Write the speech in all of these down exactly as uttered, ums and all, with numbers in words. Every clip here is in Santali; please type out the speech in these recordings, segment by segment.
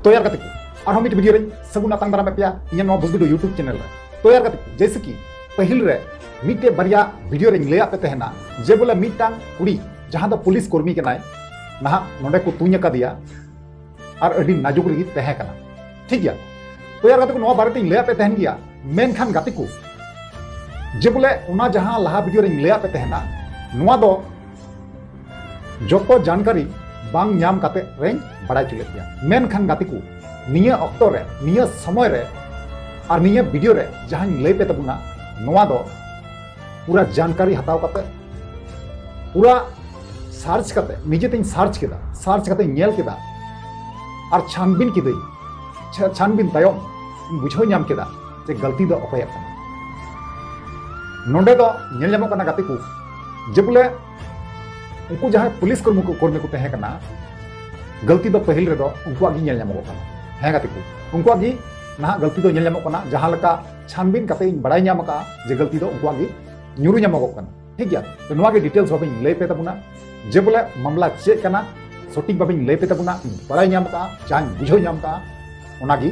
ᱛᱚ ᱭᱟᱨ ᱜᱟᱛᱮ ᱠᱚ, ᱟᱨᱦᱚᱸ ᱢᱤᱫ ᱵᱷᱤᱰᱤᱭᱳ ᱨᱮᱧ ᱥᱟᱹᱜᱩᱱ ᱟᱛᱟᱝ ᱫᱟᱨᱟᱢᱮᱫ ᱯᱮᱭᱟ ᱤᱧᱟᱹᱜ ᱱᱚᱣᱟ ᱵᱩᱥᱵᱤᱰᱩ YouTube ᱪᱮᱱᱮᱞ ᱨᱮ᱾ ᱛᱚ ᱭᱟᱨ ᱜᱟᱛᱮ ᱠᱚ, ᱡᱮᱭᱥᱮ ᱠᱤ ᱯᱟᱹᱦᱤᱞ ᱨᱮ ᱢᱤᱫᱴᱮᱡ ᱵᱟᱨᱭᱟ ᱵᱷᱤᱰᱤᱭᱳ ᱨᱮᱧ ᱞᱟᱹᱭᱟᱫ ᱯᱮ ᱛᱟᱦᱮᱱᱟ ᱡᱮ ᱵᱚᱞᱮ ᱢᱤᱫᱴᱟᱝ ᱠᱩᱲᱤ ᱡᱟᱦᱟᱸ ᱫᱚ ᱯᱩᱞᱤᱥ ᱠᱚᱨᱢᱤ ᱠᱟᱱᱟᱭ, ᱱᱟᱦᱟᱜ ᱱᱚᱰᱮ ᱠᱚ ᱛᱩᱧ ᱟᱠᱟᱫᱮᱭᱟ ᱟᱨ ᱟᱹᱰᱤ ᱱᱟᱡᱩᱠ ᱨᱮᱜᱮ ᱛᱟᱦᱮᱸ ᱠᱟᱱᱟ᱾ ᱴᱷᱤᱠ ᱜᱮᱭᱟ, ᱛᱚ ᱭᱟᱨ ᱜᱟᱛᱮ ᱠᱚ, ᱱᱚᱣᱟ ᱵᱟᱨᱮᱛᱮᱧ ᱞᱟᱹᱭᱟᱫ ᱯᱮ ᱛᱟᱦᱮᱱ ᱜᱮᱭᱟ, ᱢᱮᱱᱠᱷᱟᱱ ᱜᱟᱛᱮ ᱠᱚ, ᱡᱮ ᱵᱚᱞᱮ ᱚᱱᱟ ᱡᱟᱦᱟᱸ ᱞᱟᱦᱟ ᱵᱷᱤᱰᱤᱭᱳ ᱨᱮᱧ ᱞᱟᱹᱭᱟᱫ ᱯᱮ ᱛᱟᱦᱮᱱᱟ, ᱱᱚᱣᱟ ᱫᱚ ᱡᱚᱛᱚ ᱡᱟᱱᱠᱟᱨᱤ ᱵᱟᱝ ᱧᱟᱢ ᱠᱟᱛᱮ ᱨᱮᱧ ᱵᱟᱲᱟᱭ ᱦᱚᱪᱚ ᱞᱮᱫ ᱯᱮᱭᱟ᱾ ᱢᱮᱱᱠᱷᱟᱱ ᱜᱟᱛᱮ ᱠᱚ, ᱱᱤᱭᱟᱹ ᱚᱠᱛᱚ ᱨᱮ, ᱱᱤᱭᱟᱹ ᱥᱚᱢᱚᱭ ᱨᱮ ᱟᱨ ᱱᱤᱭᱟᱹ ᱵᱷᱤᱰᱤᱭᱳ ᱨᱮ ᱡᱟᱦᱟᱸᱧ ᱞᱟᱹᱭ ᱯᱮ ᱛᱟᱵᱚᱱᱟ, ᱱᱚᱣᱟ ᱫᱚ ᱯᱩᱨᱟ ᱡᱟᱱᱠᱟᱨᱤ ᱦᱟᱛᱟᱣ ᱠᱟᱛᱮ, ᱯᱩᱨᱟ ᱥᱟᱨᱪ ᱠᱟᱛᱮ, ᱱᱤᱡᱮ ᱛᱮᱧ ᱥᱟᱨᱪ ᱠᱮᱫᱟ, ᱥᱟᱨᱪ ᱠᱟᱛᱮᱧ ᱧᱮᱞ ᱠᱮᱫᱟ ᱟᱨ ᱪᱷᱟᱱᱵᱤᱱ ᱠᱤᱫᱟᱹᱧ᱾ ᱪᱷᱟ-, ᱪᱷᱟᱱᱵᱤᱱ ᱛᱟᱭᱚᱢ ᱤᱧ ᱵᱩᱡᱷᱟᱹᱣ ᱧᱟᱢ ᱠᱮᱫᱟ ᱡᱮ ᱜᱟᱹᱞᱛᱤ ᱫᱚ ᱚᱠᱚᱭᱟᱜ ᱠᱟᱱᱟ᱾ ᱱᱚᱰᱮ ᱫᱚ ᱧᱮᱞ ᱧᱟᱢᱚᱜ ᱠᱟᱱᱟ ᱜᱟᱛᱮ ᱠᱚ, ᱡᱮ ᱵᱚᱞᱮ ᱩᱱᱠᱩ ᱡᱟᱦᱟᱸᱭ ᱯᱩᱞᱤᱥ ᱠᱚᱨᱢᱤ ᱠᱚ, ᱠᱚᱨᱢᱤ ᱠᱚ ᱛᱟᱦᱮᱸ ᱠᱟᱱᱟ, ᱜᱟᱹᱞᱛᱤ ᱫᱚ ᱯᱟᱹᱦᱤᱞ ᱨᱮᱫᱚ ᱩᱱᱠᱩᱣᱟᱜ ᱜᱮ ᱧᱮᱞ ᱧᱟᱢᱚᱜᱚᱜ ᱠᱟᱱᱟ᱾ ᱦᱮᱸ ᱜᱟᱛᱮ ᱠᱚ, ᱩᱱᱠᱩᱣᱟᱜ ᱜᱮ ᱱᱟᱦᱟᱜ ᱜᱟᱹᱞᱛᱤ ᱫᱚ ᱧᱮᱞ ᱧᱟᱢᱚᱜ ᱠᱟᱱᱟ᱾ ᱡᱟᱦᱟᱸ ᱞᱮᱠᱟ ᱪᱷᱟᱱᱵᱤᱱ ᱠᱟᱛᱮ ᱤᱧ ᱵᱟᱲᱟᱭ ᱧᱟᱢ ᱟᱠᱟᱫᱼᱟ ᱡᱮ ᱜᱟᱹᱞᱛᱤ ᱫᱚ ᱩᱱᱠᱩᱣᱟᱜ ᱜᱮ ᱧᱩᱨᱩ ᱧᱟᱢᱚᱜᱚᱜ ᱠᱟᱱᱟ᱾ ᱴᱷᱤᱠ ᱜᱮᱭᱟ, ᱛᱚ ᱱᱚᱣᱟ ᱜᱮ ᱰᱤᱴᱮᱞᱥ ᱵᱷᱟᱵᱮᱧ ᱞᱟᱹᱭ ᱯᱮ ᱛᱟᱵᱚᱱᱟ ᱡᱮ ᱵᱚᱞᱮ ᱢᱟᱢᱞᱟ ᱪᱮᱫ ᱠᱟᱱᱟ, ᱥᱚᱴᱷᱤᱠ ᱵᱷᱟᱵᱮᱧ ᱞᱟᱹᱭ ᱯᱮ ᱛᱟᱵᱚᱱᱟ, ᱵᱟᱲᱟᱭ ᱧᱟᱢ ᱟᱠᱟᱫᱼᱟ, ᱡᱟᱦᱟᱸᱧ ᱵᱩᱡᱷᱟᱹᱣ ᱧᱟᱢ ᱟᱠᱟᱫᱼᱟ, ᱚᱱᱟᱜᱮ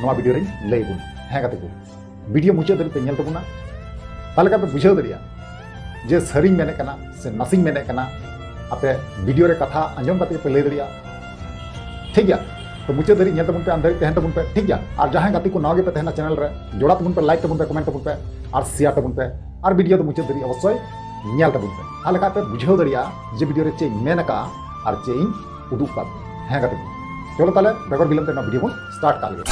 ᱱᱚᱣᱟ ᱵᱷᱤᱰᱤᱭᱳ ᱨᱮᱧ ᱞᱟᱹᱭ ᱟᱵᱚᱱᱟ᱾ ᱦᱮᱸ ᱜᱟᱛᱮ ᱠᱚ, ᱵᱷᱤᱰᱤᱭᱳ ᱢᱩᱪᱟᱹᱫ ᱫᱷᱟᱹᱵᱤᱡ ᱯᱮ ᱧᱮᱞ ᱛᱟᱵᱚᱱᱟ, ᱛᱟᱦᱞᱮ ᱠᱷᱟᱱ ᱯᱮ ᱵᱩᱡᱷᱟᱹᱣ ᱫᱟᱲᱮᱭᱟᱜᱼᱟ ᱡᱮ ᱥᱟᱹᱨᱤᱧ ᱢᱮᱱᱮᱫ ᱠᱟᱱᱟ ᱥᱮ ᱱᱟᱥᱮᱧ ᱢᱮᱱᱮᱫ ᱠᱟᱱᱟ᱾ ᱟᱯᱮ ᱵᱷᱤᱰᱤᱭᱳ ᱨᱮ ᱠᱟᱛᱷᱟ ᱟᱸᱡᱚᱢ ᱠᱟᱛᱮ ᱯᱮ ᱞᱟᱹᱭ ᱫᱟᱲᱮᱭᱟᱜᱼᱟ᱾ ᱴᱷᱤᱠ ᱜᱮᱭᱟ, ᱛᱚ ᱢᱩᱪᱟᱹᱫ ᱫᱷᱟᱹᱵᱤᱡ ᱧᱮᱞ ᱛᱟᱵᱚᱱ ᱯᱮ, ᱟᱱᱫᱷᱟᱹᱨᱤᱡ ᱛᱟᱦᱮᱱ ᱛᱟᱵᱚᱱ ᱯᱮ᱾ ᱴᱷᱤᱠ ᱜᱮᱭᱟ, ᱟᱨ ᱡᱟᱦᱟᱸᱭ ᱜᱟᱛᱮ ᱠᱚ ᱱᱟᱣᱟ ᱜᱮᱯᱮ ᱛᱟᱦᱮᱱᱟ ᱪᱮᱱᱮᱞ ᱨᱮ, ᱡᱚᱲᱟᱣ ᱛᱟᱵᱚᱱ ᱯᱮ, ᱞᱟᱭᱤᱠ ᱛᱟᱵᱚᱱ ᱯᱮ, ᱠᱚᱢᱮᱱᱴ ᱛᱟᱵᱚᱱ ᱯᱮ ᱟᱨ ᱥᱮᱭᱟᱨ ᱛᱟᱵᱚᱱ ᱯᱮ, ᱟᱨ ᱵᱷᱤᱰᱤᱭᱳ ᱫᱚ ᱢᱩᱪᱟᱹᱫ ᱫᱷᱟᱹᱵᱤᱡ ᱚᱵᱚᱥᱥᱳᱭ ᱧᱮᱞ ᱛᱟᱵᱚᱱ ᱯᱮ᱾ ᱛᱟᱦᱞᱮ ᱠᱷᱟᱱ ᱯᱮ ᱵᱩᱡᱷᱟᱹᱣ ᱫᱟᱲᱮᱭᱟᱜᱼᱟ ᱡᱮ ᱵᱷᱤᱰᱤᱭᱳ ᱨᱮ ᱪᱮᱫ ᱤᱧ ᱢᱮᱱ ᱟᱠᱟᱫᱼᱟ ᱟᱨ ᱪᱮᱫ ᱤᱧ ᱩᱫᱩᱜ ᱟᱠᱟᱫ ᱯᱮᱭᱟ᱾ ᱦᱮᱸ ᱜᱟᱛᱮ ᱠᱚ, ᱪᱚᱞᱚ ᱛᱟᱦᱞᱮ ᱵᱮᱜᱚᱨ ᱵᱤᱞᱚᱢ ᱛᱮ ᱱᱚᱣᱟ ᱵᱷᱤᱰᱤᱭᱳ ᱵᱚᱱ ᱥᱴᱟᱨᱴ ᱠᱟᱜ ᱞᱮᱜᱮ᱾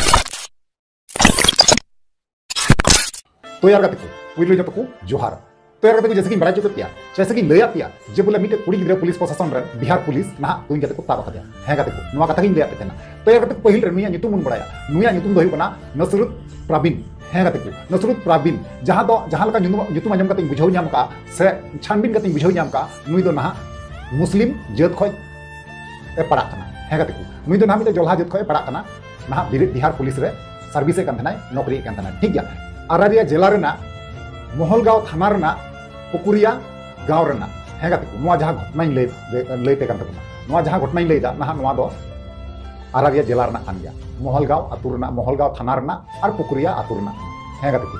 ᱛᱚ ᱭᱟᱨ ᱜᱟᱛᱮ ᱠᱚ, ᱯᱩᱭᱞᱩ ᱡᱚᱛᱚ ᱠᱚ ᱡᱚᱦᱟᱨ᱾ ᱛᱚ ᱭᱟᱨ ᱜᱟᱛᱮ ᱠᱚ, ᱡᱮᱭᱥᱮ ᱠᱤᱧ ᱵᱟᱲᱟᱭ ᱦᱚᱪᱚ ᱠᱮᱫ ᱯᱮᱭᱟ, ᱡᱮᱭᱥᱮ ᱠᱤᱧ ᱞᱟᱹᱭᱟᱫ ᱯᱮᱭᱟ ᱡᱮ ᱵᱚᱞᱮ ᱢᱤᱫᱴᱮᱡ ᱠᱩᱲᱤ ᱜᱤᱫᱽᱨᱟᱹ ᱯᱩᱞᱤᱥ ᱯᱨᱚᱥᱟᱥᱚᱱ ᱨᱮᱱ ᱵᱤᱦᱟᱨ ᱯᱩᱞᱤᱥ ᱱᱟᱦᱟᱜ ᱛᱩᱧ ᱠᱟᱛᱮ ᱠᱚ ᱛᱟᱵ ᱟᱠᱟᱫᱮᱭᱟ᱾ ᱦᱮᱸ ᱜᱟᱛᱮ ᱠᱚ, ᱱᱚᱣᱟ ᱠᱟᱛᱷᱟ ᱜᱤᱧ ᱞᱟᱹᱭᱟᱫ ᱯᱮ ᱛᱟᱦᱮᱱᱟ᱾ ᱛᱚ ᱭᱟᱨ ᱜᱟᱛᱮ ᱠᱚ, ᱯᱟᱹᱦᱤᱞ ᱨᱮ ᱱᱩᱭᱟᱜ ᱧᱩᱛᱩᱢ ᱵᱚᱱ ᱵᱟᱲᱟᱭᱟ᱾ ᱱᱩᱭᱟᱜ ᱧᱩᱛᱩᱢ ᱫᱚ ᱦᱩᱭᱩᱜ ᱠᱟᱱᱟ ᱱᱚᱥᱨᱩᱛ ᱯᱨᱟᱵᱤᱱ᱾ ᱦᱮᱸ ᱜᱟᱛᱮ ᱠᱚ, ᱱᱚᱥᱨᱩᱛ ᱯᱨᱟᱵᱤᱱ, ᱡᱟᱦᱟᱸ ᱫᱚ, ᱡᱟᱦᱟᱸ ᱞᱮᱠᱟ ᱧᱩᱛᱩᱢ, ᱧᱩᱛᱩᱢ ᱟᱸᱡᱚᱢ ᱠᱟᱛᱮᱧ ᱵᱩᱡᱷᱟᱹᱣ ᱧᱟᱢ ᱠᱟᱜᱼᱟ ᱥᱮ ᱪᱷᱟᱱᱵᱤᱱ ᱠᱟᱛᱮᱧ ᱵᱩᱡᱷᱟᱹᱣ ᱧᱟᱢ ᱠᱟᱜᱼᱟ, ᱱᱩᱭ ᱫᱚ ᱱᱟᱦᱟᱜ ᱢᱩᱥᱞᱤᱢ ᱡᱟᱹᱛ ᱠᱷᱚᱡ ᱮ ᱯᱟᱲᱟᱜ ᱠᱟᱱᱟ᱾ ᱦᱮᱸ ᱜᱟᱛᱮ ᱠᱚ, ᱱᱩᱭ ᱫᱚ ᱱᱟᱦᱟᱜ ᱢᱤᱫᱴᱮᱱ ᱡᱚᱞᱦᱟ ᱡᱟᱹᱛ ᱠᱷᱚᱡ ᱮ ᱯᱟᱲᱟᱜ ᱠᱟᱱᱟ᱾ ᱱᱟᱦᱟᱜ ᱵᱤᱨ-, ᱵᱤᱦᱟᱨ ᱯᱩᱞᱤᱥ ᱨᱮ ᱥᱟᱨᱵᱷᱤᱥ ᱮᱫ ᱠᱟᱱ ᱛᱟᱦᱮᱱᱟᱭ, ᱱᱚᱠᱨᱤᱭᱮᱫ ᱠᱟᱱ ᱛᱟᱦᱮᱱᱟᱭ᱾ ᱴᱷᱤᱠ ᱜᱮᱭᱟ, ᱟᱨᱟᱨᱤᱭᱟ ᱡᱮᱞᱟ ᱨᱮᱱᱟᱜ ᱢᱚᱦᱚᱞᱜᱟᱸᱣ ᱛᱷᱟᱱᱟ ᱨᱮᱱᱟᱜ ᱯᱩᱠᱩᱨᱤᱭᱟ ᱜᱟᱶ ᱨᱮᱱᱟᱜ᱾ ᱦᱮᱸ ᱜᱟᱛᱮ ᱠᱚ, ᱱᱚᱣᱟ ᱡᱟᱦᱟᱸ ᱜᱷᱚᱴᱚᱱᱟᱧ ᱞᱟᱹᱭ, ᱞᱟᱹᱭ ᱯᱮ ᱠᱟᱱ ᱛᱟᱵᱚᱱᱟ, ᱱᱚᱣᱟ ᱡᱟᱦᱟᱸ ᱜᱷᱚᱴᱚᱱᱟᱧ ᱞᱟᱹᱭᱫᱟ, ᱱᱟᱦᱟᱜ ᱱᱚᱣᱟ ᱫᱚ ᱟᱨᱟᱨᱤᱭᱟ ᱡᱮᱞᱟ ᱨᱮᱱᱟᱜ ᱠᱟᱱ ᱜᱮᱭᱟ, ᱢᱚᱦᱚᱞᱜᱟᱸᱣ ᱟᱹᱛᱩ ᱨᱮᱱᱟᱜ, ᱢᱚᱦᱚᱞᱜᱟᱸᱣ ᱛᱷᱟᱱᱟ ᱨᱮᱱᱟᱜ ᱟᱨ ᱯᱩᱠᱩᱨᱤᱭᱟ ᱟᱹᱛᱩ ᱨᱮᱱᱟᱜ᱾ ᱦᱮᱸ ᱜᱟᱛᱮ ᱠᱚ,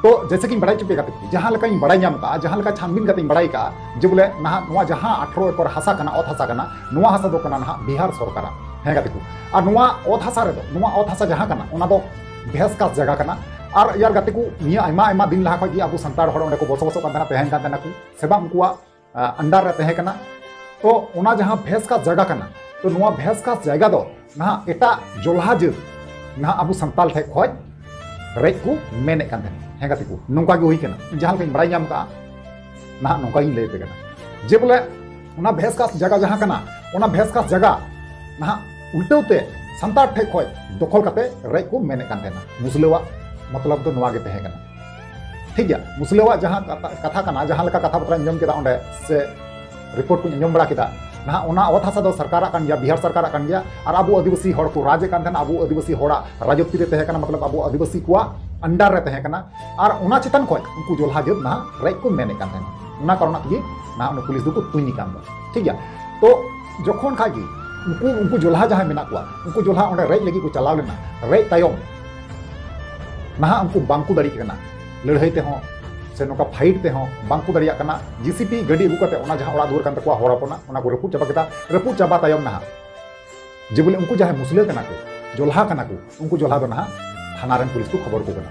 ᱛᱚ ᱡᱮᱭᱥᱮ ᱠᱤᱧ ᱵᱟᱲᱟᱭ ᱦᱚᱪᱚ ᱯᱮᱭᱟ ᱜᱟᱛᱮ ᱠᱚ, ᱡᱟᱦᱟᱸ ᱞᱮᱠᱟᱧ ᱵᱟᱲᱟᱭ ᱧᱟᱢ ᱠᱟᱜᱼᱟ, ᱡᱟᱦᱟᱸ ᱞᱮᱠᱟ ᱪᱷᱟᱱᱵᱤᱱ ᱠᱟᱛᱮᱧ ᱵᱟᱲᱟᱭ ᱠᱟᱜᱼᱟ, ᱡᱮ ᱵᱚᱞᱮ ᱱᱟᱦᱟᱜ ᱱᱚᱣᱟ ᱡᱟᱦᱟᱸ ᱟᱴᱷᱨᱚ ᱮᱠᱚᱨ ᱦᱟᱥᱟ ᱠᱟᱱᱟ, ᱚᱛ ᱦᱟᱥᱟ ᱠᱟᱱᱟ, ᱱᱚᱣᱟ ᱦᱟᱥᱟ ᱫᱚ ᱠᱟᱱᱟ ᱱᱟᱦᱟᱜ ᱵᱤᱦᱟᱨ ᱥᱚᱨᱠᱟᱨᱟᱜ᱾ ᱦᱮᱸ ᱜᱟᱛᱮ ᱠᱚ, ᱟᱨ ᱱᱚᱣᱟ ᱚᱛ ᱦᱟᱥᱟ ᱨᱮᱫᱚ, ᱱᱚᱣᱟ ᱚᱛ ᱦᱟᱥᱟ ᱡᱟᱦᱟᱸ ᱠᱟᱱᱟ, ᱚᱱᱟ ᱫᱚ ᱵᱷᱮᱥ ᱠᱟᱥ ᱡᱟᱭᱜᱟ ᱠᱟᱱᱟ᱾ ᱟᱨ ᱭᱟᱨ ᱜᱟᱛᱮ ᱠᱚ, ᱱᱤᱭᱟᱹ ᱟᱭᱢᱟ ᱟᱭᱢᱟ ᱫᱤᱱ ᱞᱟᱦᱟ ᱠᱷᱚᱱ ᱜᱮ ᱟᱵᱚ ᱥᱟᱱᱛᱟᱲ ᱦᱚᱲ ᱚᱸᱰᱮ ᱠᱚ ᱵᱚᱥᱚᱵᱟᱥᱚᱜ ᱠᱟᱱ ᱛᱟᱦᱮᱱᱟ, ᱛᱟᱦᱮᱱ ᱠᱟᱱ ᱛᱟᱦᱮᱱᱟ ᱠᱚ, ᱥᱮ ᱵᱟᱝ, ᱩᱱᱠᱩᱣᱟᱜ ᱟᱱᱰᱟᱨ ᱨᱮ ᱛᱟᱦᱮᱸ ᱠᱟᱱᱟ᱾ ᱛᱚ ᱚᱱᱟ ᱡᱟᱦᱟᱸ ᱵᱷᱮᱥ ᱠᱟᱥ ᱡᱟᱭᱜᱟ ᱠᱟᱱᱟ, ᱛᱚ ᱱᱚᱣᱟ ᱵᱷᱮᱥ ᱠᱟᱥ ᱡᱟᱭᱜᱟ ᱫᱚ ᱱᱟᱦᱟᱜ ᱮᱴᱟᱜ ᱡᱚᱞᱦᱟ ᱡᱟᱹᱛ ᱱᱟᱦᱟᱜ ᱟᱵᱚ ᱥᱟᱱᱛᱟᱞ ᱴᱷᱮᱡ ᱠᱷᱚᱡ ᱨᱮᱡ ᱠᱚ ᱢᱮᱱᱮᱫ ᱠᱟᱱ ᱛᱟᱦᱮᱱᱟ᱾ ᱦᱮᱸ ᱜᱟᱛᱮ ᱠᱚ, ᱱᱚᱝᱠᱟ ᱜᱮ ᱦᱩᱭ ᱠᱟᱱᱟ, ᱡᱟᱦᱟᱸ ᱞᱮᱠᱟᱧ ᱵᱟᱲᱟᱭ ᱧᱟᱢ ᱠᱟᱜᱼᱟ, ᱱᱟᱦᱟᱜ ᱱᱚᱝᱠᱟ ᱜᱤᱧ ᱞᱟᱹᱭ ᱟᱯᱮ ᱠᱟᱱᱟ᱾ ᱡᱮ ᱵᱚᱞᱮ ᱚᱱᱟ ᱵᱷᱮᱥ ᱠᱟᱥ ᱡᱟᱭᱜᱟ ᱡᱟᱦᱟᱸ ᱠᱟᱱᱟ, ᱚᱱᱟ ᱵᱷᱮᱥ ᱠᱟᱥ ᱡᱟᱭᱜᱟ ᱱᱟᱦᱟᱜ ᱩᱞᱴᱟᱹᱣ ᱛᱮ ᱥᱟᱱᱛᱟᱲ ᱴᱷᱮᱡ ᱠᱷᱚᱡ ᱫᱚᱠᱷᱚᱞ ᱠᱟᱛᱮ ᱨᱮᱡ ᱠᱚ ᱢᱮᱱᱮᱫ ᱠᱟᱱ ᱛᱟᱦᱮᱱᱟ᱾ ᱢᱩᱥᱞᱟᱹᱣᱟᱜ ᱢᱚᱛᱞᱚᱵ ᱫᱚ ᱱᱚᱣᱟ ᱜᱮ ᱛᱟᱦᱮᱸ ᱠᱟᱱᱟ᱾ ᱴᱷᱤᱠ ᱜᱮᱭᱟ, ᱢᱩᱥᱞᱟᱹᱣᱟᱜ ᱡᱟᱦᱟᱸ ᱠᱟᱛᱷᱟ, ᱠᱟᱛᱷᱟ ᱠᱟᱱᱟ, ᱡᱟᱦᱟᱸ ᱞᱮᱠᱟ ᱠᱟᱛᱷᱟ ᱵᱟᱛᱨᱟᱧ ᱟᱸᱡᱚᱢ ᱠᱮᱫᱟ ᱚᱸᱰᱮ, ᱥᱮ ᱨᱤᱯᱳᱨᱴ ᱠᱚᱧ ᱟᱸᱡᱚᱢ ᱵᱟᱲᱟ ᱠᱮᱫᱟ, ᱱᱟᱦᱟᱜ ᱚᱱᱟ ᱚᱛ ᱦᱟᱥᱟ ᱫᱚ ᱥᱚᱨᱠᱟᱨᱟᱜ ᱠᱟᱱ ᱜᱮᱭᱟ, ᱵᱤᱦᱟᱨ ᱥᱚᱨᱠᱟᱨᱟᱜ ᱠᱟᱱ ᱜᱮᱭᱟ, ᱟᱨ ᱟᱵᱚ ᱟᱹᱫᱤᱵᱟᱹᱥᱤ ᱦᱚᱲ ᱠᱚ ᱨᱟᱡᱽ ᱮᱫ ᱠᱟᱱ ᱛᱟᱦᱮᱱᱟ, ᱟᱵᱚ ᱟᱹᱫᱤᱵᱟᱹᱥᱤ ᱦᱚᱲᱟᱜ ᱨᱟᱡᱚᱛᱤ ᱨᱮ ᱛᱟᱦᱮᱸ ᱠᱟᱱᱟ, ᱢᱚᱛᱞᱚᱵ ᱟᱵᱚ ᱟᱹᱫᱤᱵᱟᱹᱥᱤ ᱠᱚᱣᱟᱜ ᱟᱱᱰᱟᱨ ᱨᱮ ᱛᱟᱦᱮᱸ ᱠᱟᱱᱟ, ᱟᱨ ᱚᱱᱟ ᱪᱮᱛᱟᱱ ᱠᱷᱚᱡ ᱩᱱᱠᱩ ᱡᱚᱞᱦᱟ ᱡᱟᱹᱛ ᱱᱟᱦᱟᱜ ᱨᱮᱡ ᱠᱚ ᱢᱮᱱᱮᱫ ᱠᱟᱱ ᱛᱟᱦᱮᱱᱟ᱾ ᱚᱱᱟ ᱠᱟᱨᱚᱱᱟᱜ ᱛᱮᱜᱮ ᱱᱟᱦᱟᱜ ᱩᱱᱤ ᱯᱩᱞᱤᱥ ᱫᱚᱠᱚ ᱛᱩᱧ ᱠᱟᱱ ᱫᱚ᱾ ᱴᱷᱤᱠ ᱜᱮᱭᱟ, ᱛᱚ ᱡᱚᱠᱷᱚᱱ ᱠᱷᱟᱡ ᱜᱮ ᱩᱱᱠᱩ, ᱩᱱᱠᱩ ᱡᱚᱞᱦᱟ ᱡᱟᱦᱟᱸᱭ ᱢᱮᱱᱟᱜ ᱠᱚᱣᱟ, ᱩᱱᱠᱩ ᱡᱚᱞᱦᱟ ᱚᱸᱰᱮ ᱨᱮᱡ ᱞᱟᱹᱜᱤᱫ ᱠᱚ ᱪᱟᱞᱟᱣ ᱞᱮᱱᱟ, ᱨᱮᱡ ᱛᱟᱭᱚᱢ ᱱᱟᱦᱟᱜ ᱩᱱᱠᱩ ᱵᱟᱝᱠᱚ ᱫᱟᱲᱮᱭᱟᱜ ᱠᱟᱱᱟ ᱞᱟᱹᱲᱦᱟᱹᱭ ᱛᱮᱦᱚᱸ, ᱥᱮ ᱱᱚᱝᱠᱟ ᱯᱷᱟᱭᱤᱴ ᱛᱮᱦᱚᱸ ᱵᱟᱝᱠᱚ ᱫᱟᱲᱮᱭᱟᱜ ᱠᱟᱱᱟ᱾ ᱡᱮᱥᱤᱯᱤ ᱜᱟᱹᱰᱤ ᱟᱹᱜᱩ ᱠᱟᱛᱮ ᱚᱱᱟ ᱡᱟᱦᱟᱸ ᱚᱲᱟᱜ ᱫᱩᱣᱟᱹᱨ ᱠᱟᱱ ᱛᱟᱠᱚᱣᱟ ᱦᱚᱲ ᱦᱚᱯᱚᱱᱟᱜ, ᱚᱱᱟ ᱠᱚ ᱨᱟᱹᱯᱩᱫ ᱪᱟᱵᱟ ᱠᱮᱫᱟ᱾ ᱨᱟᱹᱯᱩᱫ ᱪᱟᱵᱟ ᱛᱟᱭᱚᱢ ᱱᱟᱦᱟᱜ ᱡᱮ ᱵᱚᱞᱮ ᱩᱱᱠᱩ ᱡᱟᱦᱟᱸᱭ ᱢᱩᱥᱞᱟᱹ ᱠᱟᱱᱟ ᱠᱚ, ᱡᱚᱞᱦᱟ ᱠᱟᱱᱟ ᱠᱚ, ᱩᱱᱠᱩ ᱡᱚᱞᱦᱟ ᱫᱚ ᱱᱟᱦᱟᱜ ᱛᱷᱟᱱᱟ ᱨᱮᱱ ᱯᱩᱞᱤᱥ ᱠᱚ ᱠᱷᱚᱵᱚᱨ ᱠᱚ ᱠᱟᱱᱟ᱾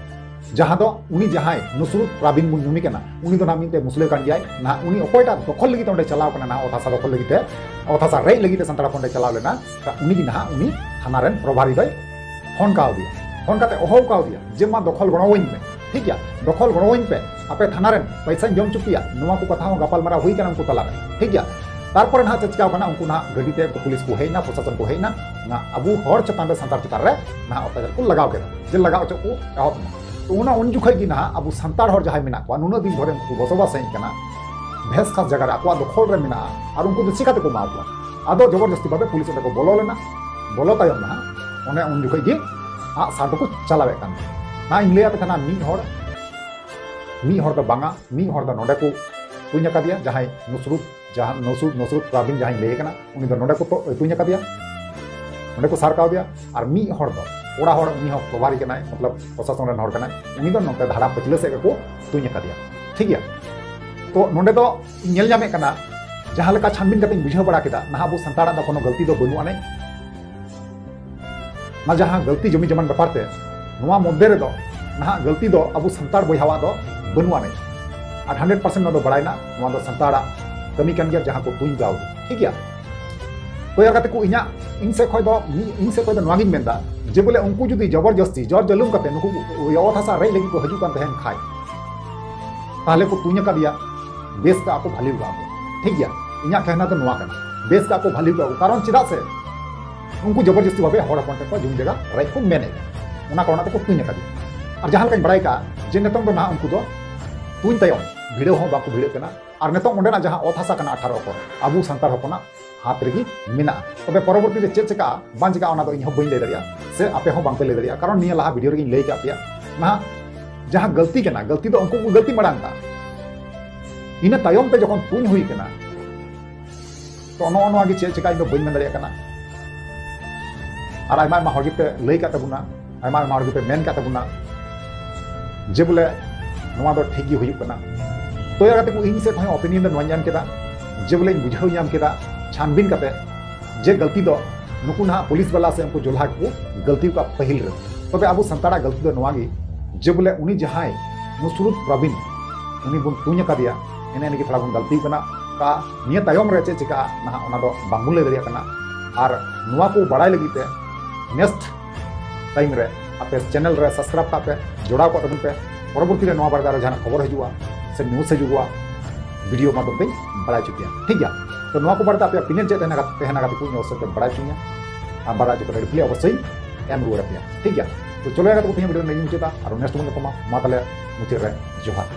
ᱡᱟᱦᱟᱸ ᱫᱚ ᱩᱱᱤ ᱡᱟᱦᱟᱸᱭ ᱱᱩᱥᱨᱩᱛ ᱯᱨᱟᱵᱤᱱ ᱵᱚᱱ ᱧᱩᱢᱮ ᱠᱟᱱᱟ, ᱩᱱᱤ ᱫᱚ ᱱᱟᱦᱟᱜ ᱢᱤᱫᱴᱮᱡ ᱢᱩᱥᱞᱟᱹ ᱠᱟᱱ ᱜᱮᱭᱟᱭ᱾ ᱱᱟᱦᱟᱜ ᱩᱱᱤ ᱚᱠᱚᱭᱴᱟᱜ ᱫᱚᱠᱷᱚᱞ ᱞᱟᱹᱜᱤᱫ ᱛᱮ ᱚᱸᱰᱮ ᱪᱟᱞᱟᱣ ᱠᱟᱱᱟ, ᱱᱟᱦᱟᱜ ᱚᱛ ᱦᱟᱥᱟ ᱫᱚᱠᱷᱚᱞ ᱞᱟᱹᱜᱤᱫ ᱛᱮ, ᱚᱛ ᱦᱟᱥᱟ ᱨᱮᱡ ᱞᱟᱹᱜᱤᱫ ᱛᱮ ᱥᱟᱱᱛᱟᱲ ᱦᱚᱯᱚᱱ ᱚᱸᱰᱮ ᱪᱟᱞᱟᱣ ᱞᱮᱱᱟ, ᱩᱱᱤ ᱜᱮ ᱱᱟᱦᱟᱜ ᱩᱱᱤ ᱛᱷᱟᱱᱟ ᱨᱮᱱ ᱯᱨᱚᱵᱷᱟᱨᱤ ᱫᱚᱭ ᱯᱷᱳᱱ ᱠᱟᱣᱫᱮᱭᱟ᱾ ᱯᱷᱳᱱ ᱠᱟᱛᱮ ᱦᱚᱦᱚ ᱠᱟᱣᱫᱮᱭᱟ ᱡᱮ, "ᱢᱟ ᱫᱚᱠᱷᱚᱞ ᱜᱚᱲᱚᱣᱟᱹᱧ ᱢᱮ, ᱴᱷᱤᱠ ᱜᱮᱭᱟ, ᱫᱚᱠᱷᱚᱞ ᱜᱚᱲᱚᱣᱟᱹᱧ ᱯᱮ, ᱟᱯᱮ ᱛᱷᱟᱱᱟ ᱨᱮᱱ ᱯᱚᱭᱥᱟᱧ ᱡᱚᱢ ᱦᱚᱪᱚ ᱯᱮᱭᱟ", ᱱᱚᱣᱟ ᱠᱚ ᱠᱟᱛᱷᱟ ᱦᱚᱸ ᱜᱟᱯᱟᱞ ᱢᱟᱨᱟᱣ ᱦᱩᱭ ᱠᱟᱱᱟ ᱩᱱᱠᱩ ᱛᱟᱞᱟᱨᱮ, ᱴᱷᱤᱠ ᱜᱮᱭᱟ᱾ ᱛᱟᱨᱯᱚᱨᱮ ᱱᱟᱦᱟᱜ ᱪᱮᱫ ᱪᱤᱠᱟᱣ ᱠᱟᱱᱟ, ᱩᱱᱠᱩ ᱱᱟᱦᱟᱜ ᱜᱟᱹᱰᱤ ᱛᱮ ᱯᱩᱞᱤᱥ ᱠᱚ ᱦᱮᱡ ᱮᱱᱟ, ᱯᱨᱚᱥᱟᱥᱚᱱ ᱠᱚ ᱦᱮᱡ ᱮᱱᱟ, ᱱᱟᱦᱟᱜ ᱟᱵᱚ ᱦᱚᱲ ᱪᱮᱛᱟᱱ ᱨᱮ, ᱥᱟᱱᱛᱟᱲ ᱪᱮᱛᱟᱱ ᱨᱮ ᱱᱟᱦᱟᱜ ᱚᱛᱛᱟᱪᱟᱨ ᱠᱚ ᱞᱟᱜᱟᱣ ᱠᱮᱫᱟ, ᱡᱮ ᱞᱟᱜᱟᱣ ᱦᱚᱪᱚ ᱠᱚ ᱮᱦᱚᱵ ᱮᱱᱟ᱾ ᱛᱚ ᱚᱱᱟ ᱩᱱ ᱡᱚᱠᱷᱚᱡ ᱜᱮ ᱱᱟᱦᱟᱜ ᱟᱵᱚ ᱥᱟᱱᱛᱟᱲ ᱦᱚᱲ ᱡᱟᱦᱟᱸᱭ ᱢᱮᱱᱟᱜ ᱠᱚᱣᱟ, ᱱᱩᱱᱟᱹᱜ ᱫᱤᱱ ᱫᱷᱚᱨᱮ ᱩᱱᱠᱩ ᱵᱚᱥᱚᱵᱟᱥ ᱦᱮᱡ ᱠᱟᱱᱟ, ᱵᱷᱮᱥ ᱠᱷᱟᱥ ᱡᱟᱭᱜᱟ ᱨᱮ ᱟᱠᱚᱣᱟᱜ ᱫᱚᱠᱷᱚᱞ ᱨᱮ ᱢᱮᱱᱟᱜᱼᱟ, ᱟᱨ ᱩᱱᱠᱩ ᱫᱚ ᱪᱤᱠᱟ ᱛᱮᱠᱚ ᱮᱢᱟ ᱠᱚᱣᱟ? ᱟᱫᱚ ᱡᱚᱵᱚᱨᱡᱚᱥᱛᱤ ᱵᱷᱟᱵᱮ ᱯᱩᱞᱤᱥ ᱚᱸᱰᱮ ᱠᱚ ᱵᱚᱞᱚ ᱞᱮᱱᱟ᱾ ᱵᱚᱞᱚ ᱛᱟᱭᱚᱢ ᱱᱟᱦᱟᱜ ᱚᱱᱮ ᱩᱱ ᱡᱚᱠᱷᱚᱡ ᱜᱮ ᱟᱜ ᱥᱟᱨ ᱫᱚᱠᱚ ᱪᱟᱞᱟᱣᱮᱫ ᱠᱟᱱ ᱛᱟᱦᱮᱸᱫ᱾ ᱱᱟᱦᱟᱜ ᱤᱧ ᱞᱟᱹᱭᱟᱯᱮ ᱛᱟᱦᱮᱱᱟ, ᱢᱤᱫ ᱦᱚᱲ, ᱢᱤᱫ ᱦᱚᱲ ᱫᱚ ᱵᱟᱝᱟ, ᱢᱤᱫ ᱦᱚᱲ ᱫᱚ ᱱᱚᱰᱮ ᱠᱚ ᱛᱩᱧ ᱟᱠᱟᱫᱮᱭᱟ, ᱡᱟᱦᱟᱸᱭ ᱱᱩᱥᱨᱩᱛ, ᱡᱟᱦᱟᱸ ᱱᱩᱥᱨᱩᱛ, ᱱᱩᱥᱨᱩᱛ ᱯᱨᱟᱵᱤᱱ ᱡᱟᱦᱟᱸᱧ ᱞᱟᱹᱭ ᱠᱟᱱᱟ, ᱩᱱᱤ ᱫᱚ ᱱᱚᱰᱮ ᱠᱚ ᱛᱚ-, ᱛᱩᱧ ᱟᱠᱟᱫᱮᱭᱟ᱾ ᱚᱸᱰᱮ ᱠᱚ ᱥᱟᱨ ᱠᱟᱣᱫᱮᱭᱟ᱾ ᱟᱨ ᱢᱤᱫ ᱦᱚᱲ ᱫᱚ, ᱠᱚᱲᱟ ᱦᱚᱲ, ᱩᱱᱤ ᱦᱚᱸ ᱯᱨᱚᱵᱷᱟᱨᱤ ᱠᱟᱱᱟᱭ, ᱢᱚᱛᱞᱚᱵ ᱯᱨᱚᱥᱟᱥᱚᱱ ᱨᱮᱱ ᱦᱚᱲ ᱠᱟᱱᱟᱭ, ᱩᱱᱤ ᱫᱚ ᱱᱚᱛᱮ ᱫᱷᱟᱲᱟ ᱯᱟᱹᱪᱷᱞᱟᱹ ᱥᱮᱫ ᱜᱮᱠᱚ ᱛᱩᱧ ᱟᱠᱟᱫᱮᱭᱟ᱾ ᱴᱷᱤᱠ ᱜᱮᱭᱟ, ᱛᱚ ᱱᱚᱸᱰᱮ ᱫᱚ ᱧᱮᱞ ᱧᱟᱢᱮᱫ ᱠᱟᱱᱟ, ᱡᱟᱦᱟᱸ ᱞᱮᱠᱟ ᱪᱷᱟᱱᱵᱤᱱ ᱠᱟᱛᱮᱧ ᱵᱩᱡᱷᱟᱹᱣ ᱵᱟᱲᱟ ᱠᱮᱫᱟ, ᱱᱟᱦᱟᱜ ᱟᱵᱚ ᱥᱟᱱᱛᱟᱲᱟᱜ ᱫᱚ ᱠᱳᱱᱳ ᱜᱟᱹᱞᱛᱤ ᱫᱚ ᱵᱟᱹᱱᱩᱜ ᱟᱹᱱᱤᱡ᱾ ᱚᱱᱟ ᱡᱟᱦᱟᱸ ᱜᱟᱹᱞᱛᱤ ᱡᱚᱢᱤ ᱡᱚᱢᱟᱱ ᱵᱮᱯᱟᱨ ᱛᱮ, ᱱᱚᱣᱟ ᱢᱚᱫᱽᱫᱷᱮ ᱨᱮᱫᱚ ᱱᱟᱦᱟᱜ ᱜᱟᱹᱞᱛᱤ ᱫᱚ ᱟᱵᱚ ᱥᱟᱱᱛᱟᱲ ᱵᱚᱭᱦᱟᱣᱟᱜ ᱫᱚ ᱵᱟᱹᱱᱩᱜ ᱟᱹᱱᱤᱡ᱾ ᱟᱨ ᱦᱟᱱᱰᱨᱮᱰ ᱯᱟᱨᱥᱮᱱᱴ ᱱᱚᱣᱟ ᱫᱚ ᱵᱟᱲᱟᱭᱱᱟ, ᱱᱚᱣᱟ ᱫᱚ ᱥᱟᱱᱛᱟᱲᱟᱜ ᱠᱟᱹᱢᱤ ᱠᱟᱱ ᱜᱮᱭᱟ, ᱡᱟᱦᱟᱸ ᱠᱚ ᱛᱩᱧ ᱠᱟᱣ᱾ ᱴᱷᱤᱠ ᱜᱮᱭᱟ, ᱛᱚ ᱭᱟᱨ ᱜᱟᱛᱮ ᱠᱚ, ᱤᱧᱟᱹᱜ, ᱤᱧ ᱥᱮᱫ ᱠᱷᱚᱡ ᱫᱚ, ᱤᱧ ᱥᱮᱫ ᱠᱷᱚᱡ ᱫᱚ ᱱᱚᱣᱟᱜᱤᱧ ᱢᱮᱱᱫᱟ ᱡᱮ ᱵᱚᱞᱮ ᱩᱱᱠᱩ ᱡᱩᱫᱤ ᱡᱚᱵᱚᱨ ᱡᱚᱥᱛᱤ, ᱡᱚᱨ ᱡᱟᱹᱞᱩᱢ ᱠᱟᱛᱮ ᱱᱩᱠᱩ ᱚᱛ ᱦᱟᱥᱟ ᱨᱮᱡ ᱞᱟᱹᱜᱤᱫ ᱠᱚ ᱦᱤᱡᱩᱜ ᱠᱟᱱ ᱛᱟᱦᱮᱱ ᱠᱷᱟᱡ, ᱛᱟᱦᱞᱮ ᱠᱚ ᱛᱩᱧ ᱟᱠᱟᱫᱮᱭᱟ, ᱵᱮᱥ ᱠᱟᱜᱼᱟ ᱠᱚ, ᱵᱷᱟᱹᱞᱤ ᱠᱟᱜᱼᱟ ᱠᱚ᱾ ᱴᱷᱤᱠ ᱜᱮᱭᱟ, ᱤᱧᱟᱹᱜ ᱠᱟᱦᱱᱟ ᱫᱚ ᱱᱚᱣᱟ ᱠᱟᱱᱟ, ᱵᱮᱥ ᱠᱟᱜᱼᱟ ᱠᱚ, ᱵᱷᱟᱹᱞᱤ ᱠᱟᱜᱼᱟ ᱠᱚ᱾ ᱠᱟᱨᱚᱱ ᱪᱮᱫᱟᱜ ᱥᱮ ᱩᱱᱠᱩ ᱡᱚᱵᱚᱨ ᱡᱚᱥᱛᱤ ᱵᱷᱟᱵᱮ ᱦᱚᱲ ᱦᱚᱯᱚᱱ ᱴᱷᱮᱱ ᱠᱷᱚᱱ ᱡᱩᱢᱤ ᱡᱟᱭᱜᱟ ᱨᱮᱡ ᱠᱚ ᱢᱮᱱᱮᱫ, ᱚᱱᱟ ᱠᱟᱨᱚᱱ ᱛᱮᱠᱚ ᱛᱩᱧ ᱟᱠᱟᱫᱮᱭᱟ᱾ ᱟᱨ ᱡᱟᱦᱟᱸ ᱞᱮᱠᱟᱧ ᱵᱟᱲᱟᱭ ᱠᱟᱜᱼᱟ ᱡᱮ ᱱᱤᱛᱚᱝ ᱫᱚ ᱱᱟᱦᱟᱜ ᱩᱱᱠᱩ ᱫᱚ ᱛᱩᱧ ᱛᱟᱭᱚᱢ ᱵᱷᱤᱲᱟᱹᱣ ᱦᱚᱸ ᱵᱟᱠᱚ ᱵᱷᱤᱲᱟᱹᱜ ᱠᱟᱱᱟ᱾ ᱟᱨ ᱱᱤᱛᱚᱝ ᱚᱸᱰᱮᱱᱟᱜ ᱡᱟᱦᱟᱸ ᱚᱛ ᱦᱟᱥᱟ ᱠᱟᱱᱟ ᱟᱴᱷᱟᱨᱚ ᱮᱠᱚᱨ, ᱟᱵᱚ ᱥᱟᱱᱛᱟᱲ ᱦᱚᱯᱚᱱᱟᱜ ᱦᱟᱛ ᱨᱮᱜᱮ ᱢᱮᱱᱟᱜᱼᱟ᱾ ᱛᱚᱵᱮ ᱯᱚᱨᱚᱵᱚᱨᱛᱤ ᱨᱮ ᱪᱮᱫ ᱪᱮᱠᱟᱜᱼᱟ ᱵᱟᱝ ᱪᱮᱠᱟᱜᱼᱟ, ᱚᱱᱟ ᱫᱚ ᱤᱧ ᱦᱚᱸ ᱵᱟᱹᱧ ᱞᱟᱹᱭ ᱫᱟᱲᱮᱭᱟᱜᱼᱟ, ᱥᱮ ᱟᱯᱮ ᱦᱚᱸ ᱵᱟᱝᱯᱮ ᱞᱟᱹᱭ ᱫᱟᱲᱮᱭᱟᱜᱼᱟ᱾ ᱠᱟᱨᱚᱱ ᱱᱤᱭᱟᱹ ᱞᱟᱦᱟ ᱵᱷᱤᱰᱤᱭᱳ ᱨᱮᱜᱮᱧ ᱞᱟᱹᱭ ᱠᱟᱜ ᱯᱮᱭᱟ, ᱱᱟᱦᱟᱜ ᱡᱟᱦᱟᱸ ᱜᱟᱹᱞᱛᱤ ᱠᱟᱱᱟ, ᱜᱟᱹᱞᱛᱤ ᱫᱚ ᱩᱱᱠᱩ ᱠᱚ ᱜᱟᱹᱞᱛᱤ ᱢᱟᱲᱟᱝ ᱫᱟ᱾ ᱤᱱᱟᱹ ᱛᱟᱭᱚᱢ ᱛᱮ ᱡᱚᱠᱷᱚᱱ ᱛᱩᱧ ᱦᱩᱭ ᱠᱟᱱᱟ, ᱛᱚ ᱱᱚᱜᱼᱚ ᱱᱚᱣᱟ ᱜᱮ ᱪᱮᱫ ᱪᱮᱠᱟ ᱤᱧ ᱫᱚ ᱵᱟᱹᱧ ᱢᱮᱱ ᱫᱟᱲᱮᱭᱟᱜ ᱠᱟᱱᱟ᱾ ᱟᱨ ᱟᱭᱢᱟ ᱟᱭᱢᱟ ᱦᱚᱲ ᱜᱮᱯᱮ ᱞᱟᱹᱭ ᱠᱟᱜ ᱛᱟᱵᱚᱱᱟ, ᱟᱭᱢᱟ ᱟᱭᱢᱟ ᱦᱚᱲ ᱜᱮᱯᱮ ᱢᱮᱱ ᱠᱟᱜ ᱛᱟᱵᱚᱱᱟ ᱡᱮ ᱵᱚᱞᱮ ᱱᱚᱣᱟ ᱫᱚ ᱴᱷᱤᱠ ᱜᱮ ᱦᱩᱭᱩᱜ ᱠᱟᱱᱟ᱾ ᱛᱚ ᱭᱟᱨ ᱜᱟᱛᱮ ᱠᱚ, ᱤᱧ ᱥᱮᱫ ᱠᱷᱚᱱ opinion ᱫᱚ ᱱᱚᱣᱟᱧ ᱮᱢ ᱠᱮᱫᱟ ᱡᱮ ᱵᱚᱞᱮ ᱤᱧ ᱵᱩᱡᱷᱟᱹᱣ ᱧᱟᱢ ᱠᱮᱫᱟ ᱪᱷᱟᱱᱵᱤᱱ ᱠᱟᱛᱮ ᱡᱮ ᱜᱟᱹᱞᱛᱤ ᱫᱚ ᱱᱩᱠᱩ ᱱᱟᱦᱟᱜ ᱯᱩᱞᱤᱥ ᱵᱟᱞᱟ ᱥᱮ ᱩᱱᱠᱩ ᱡᱚᱞᱦᱟ ᱜᱮᱠᱚ ᱜᱟᱹᱞᱛᱤ ᱠᱟᱜ ᱯᱟᱹᱦᱤᱞ ᱨᱮ᱾ ᱛᱚᱵᱮ ᱟᱵᱚ ᱥᱟᱱᱛᱟᱲᱟᱜ ᱜᱟᱹᱞᱛᱤ ᱫᱚ ᱱᱚᱣᱟ ᱜᱮ ᱡᱮ ᱵᱚᱞᱮ ᱩᱱᱤ ᱡᱟᱦᱟᱸᱭ ᱱᱩᱥᱨᱩᱛ ᱯᱨᱚᱵᱤᱱ, ᱩᱱᱤ ᱵᱚᱱ ᱛᱩᱧ ᱟᱠᱟᱫᱮᱭᱟ, ᱮᱱᱮ ᱮᱱᱮ ᱜᱮ ᱛᱷᱚᱲᱟ ᱵᱚᱱ ᱜᱟᱹᱞᱛᱤ ᱠᱟᱱᱟ᱾ ᱠᱟ ᱱᱤᱭᱟᱹ ᱛᱟᱭᱚᱢ ᱨᱮ ᱪᱮᱫ ᱪᱤᱠᱟᱹᱜᱼᱟ, ᱱᱟᱦᱟᱜ ᱚᱱᱟ ᱫᱚ ᱵᱟᱝᱵᱚᱱ ᱞᱟᱹᱭ ᱫᱟᱲᱮᱭᱟᱜ ᱠᱟᱱᱟ᱾ ᱟᱨ ᱱᱚᱣᱟ ᱠᱚ ᱵᱟᱲᱟᱭ ᱞᱟᱹᱜᱤᱫ ᱛᱮ next time ᱨᱮ ᱟᱯᱮ channel ᱨᱮ subscribe ᱠᱟᱜ ᱯᱮ, ᱡᱚᱲᱟᱣ ᱠᱚᱜ ᱛᱟᱵᱚᱱ ᱯᱮ᱾ ᱯᱚᱨᱚᱵᱚᱨᱛᱤ ᱨᱮ ᱱᱚᱣᱟ ᱵᱟᱨᱮ ᱛᱮ ᱟᱨᱚ ᱡᱟᱦᱟᱱᱟᱜ ᱠᱷᱚᱵᱚᱨ ᱦᱤᱡᱩᱜᱼᱟ ᱥᱮ news ᱦᱤᱡᱩᱜᱼᱟ, ᱵᱷᱤᱰᱤᱭᱳ ᱢᱟᱫᱽᱫᱷᱚᱢ ᱛᱮᱧ ᱵᱟᱲᱟᱭ ᱦᱚᱪᱚ ᱯᱮᱭᱟ, ᱴᱷᱤᱠ ᱜᱮᱭᱟ? ᱛᱚ ᱱᱚᱣᱟ ᱠᱚ ᱵᱟᱨᱮ ᱛᱮ ᱟᱯᱮᱭᱟᱜ opinion ᱪᱮᱫ ᱛᱟᱦᱮᱱᱟ, ᱛᱟᱦᱮᱱᱟ ᱜᱟᱛᱮ ᱠᱚ, ᱤᱧ ᱚᱵᱚᱥᱥᱳᱭ ᱯᱮ ᱵᱟᱲᱟᱭ ᱦᱚᱪᱚᱧᱟ ᱟᱨ ᱵᱟᱲᱟᱭ ᱦᱚᱪᱚ ᱠᱟᱛᱮ reply ᱚᱵᱚᱥᱥᱳᱭ ᱮᱢ ᱨᱩᱣᱟᱹᱲ ᱟᱯᱮᱭᱟ, ᱴᱷᱤᱠ ᱜᱮᱭᱟ? ᱛᱚ ᱪᱚᱞᱚ ᱜᱟᱛᱮ ᱠᱚ, ᱛᱮᱦᱮᱧ ᱵᱷᱤᱰᱤᱭᱳ ᱱᱚᱰᱮ ᱜᱤᱧ ᱢᱩᱪᱟᱹᱫᱟ, ᱟᱨᱚ next ᱵᱚᱱ ᱧᱟᱯᱟᱢᱟ᱾ ᱢᱟ ᱛᱟᱦᱞᱮ ᱢᱩᱪᱟᱹᱫ ᱨᱮ ᱡᱚᱦᱟᱨ᱾